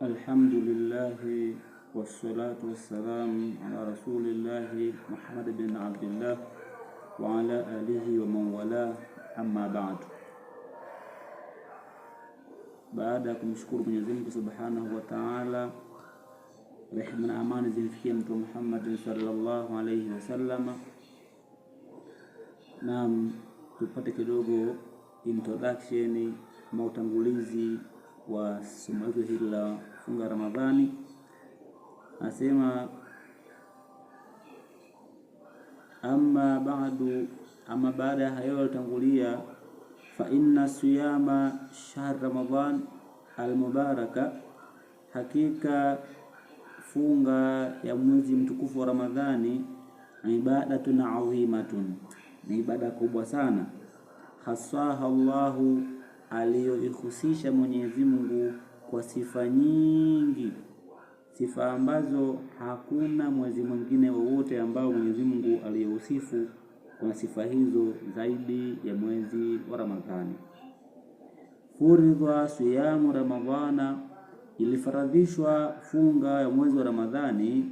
Alhamdulillahi wassalatu wassalamu ala rasulillahi Muhammad bin Abdillah wa ala alihi wa man wala, amma ba'du. Baada ya kumshukuru Mwenyezi Mungu Subhanahu wa Ta'ala, rehma na amani zimfikie Mtume Muhammad sallallahu alayhi wasallam. Naam, tupate kidogo introduction ama utangulizi wa somo letu hili la funga Ramadhani. Anasema amma ba'du, ama baada ya hayo yaliyotangulia, fa inna siyama shahr Ramadhan almubaraka, hakika funga ya mwezi mtukufu wa Ramadhani, ibadatun adhimatun, ni ibada kubwa sana, hasaha Allahu, aliyoihusisha Mwenyezi Mungu kwa sifa nyingi, sifa ambazo hakuna mwezi mwingine wowote ambao Mwenyezi Mungu aliyousifu kwa sifa hizo zaidi ya mwezi wa Ramadhani. Furidha siyamu Ramadhana, ilifaradhishwa funga ya mwezi wa Ramadhani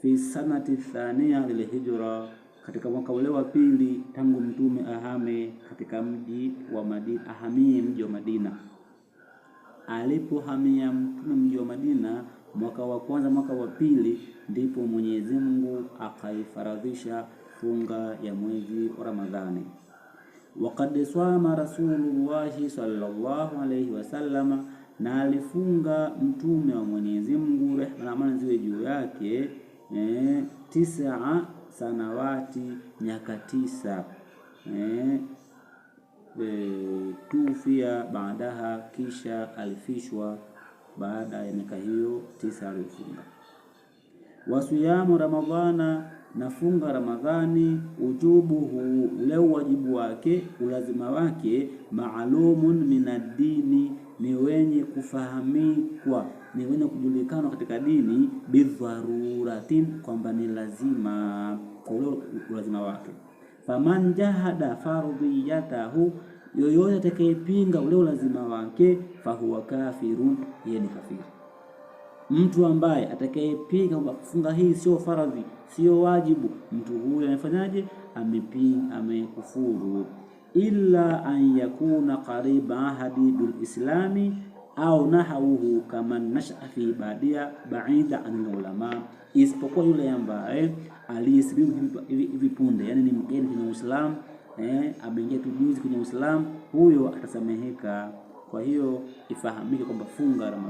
fi sanati thania lilhijra, katika mwaka ule wa pili tangu mtume ahame katika mji wa Madina, ahamie mji wa Madina. Alipohamia mtume mji wa Madina mwaka wa kwanza, mwaka wa pili, ndipo Mwenyezi Mungu akaifaradhisha funga ya mwezi wa Ramadhani. Waqad swama Rasulullahi sallallahu alayhi wasallama, na alifunga mtume wa Mwenyezi Mungu, rehma na amani ziwe juu yake, tisa sanawati, miaka 9, tufia baadaha, kisha alifishwa baada ya miaka hiyo 9 aliyofunga. Wasiyamu Ramadhana, nafunga Ramadhani, ujubuhu, ule wajibu wake ulazima wake, maalumun minadini, ni wenye kufahamikwa, ni wenye kujulikana katika dini, bidharuratin, kwamba ni lazima kwa ule ulazima wake. Faman jahada fardhiyatahu, yoyote atakayepinga ule ulazima wake, fahuwa kafirun, yeye ni kafiri. Mtu ambaye atakayepinga kwamba funga hii sio faradhi, sio wajibu, mtu huyu amefanyaje? Amepinga, amekufuru. Illa an yakuna qariba ahadi bilislami au nahawuhu kama nashaa fi badia baida anil ulama, isipokuwa yule ambaye aliyesilimu hivi punde, yani ni mgeni kwenye Uislamu, ameingia tu juzi kwenye Uislamu, huyo atasameheka. Kwa hiyo ifahamike kwamba funga Ramadhani